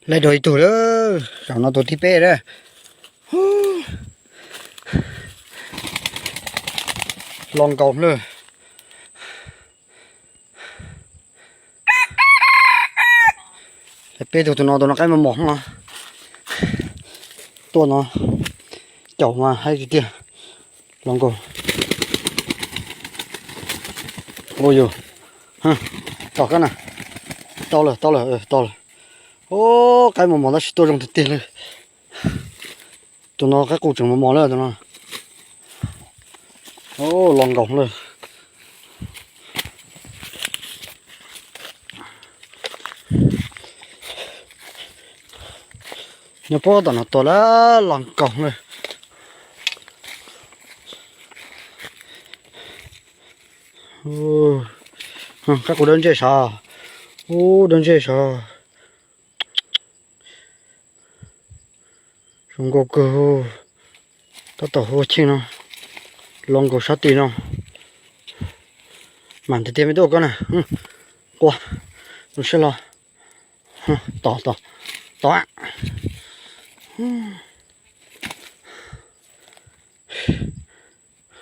Laij dua ib tug lawm, zaum no tus thib peb lawm. Los nkaus lawm. Peb tug, tus no, tus no qaib mos mos no. Tuaj no, caum mas haib tiag tiag. Los nkaus. Ua yus, tom kab na. Tau lawm, tau lawm, tau lawm. Ub, qaib mos mos tab sis tuaj zoo tiag tiag li. Tus no qaib qus tseem mos mos li tus no. Ub, los nkaus lawm. Nyob puag tom no tuaj lawm, los nkaus lawm. Qaib qus dawb ntsej sav. Ub, dawb ntsej sav. Zoo nkauj kawg. Tab tom hu cheej no. Los nkaus sab tid no. Mam tiag tiag me tub koj na. Qua, zoo siab los. Tom, tom, tom.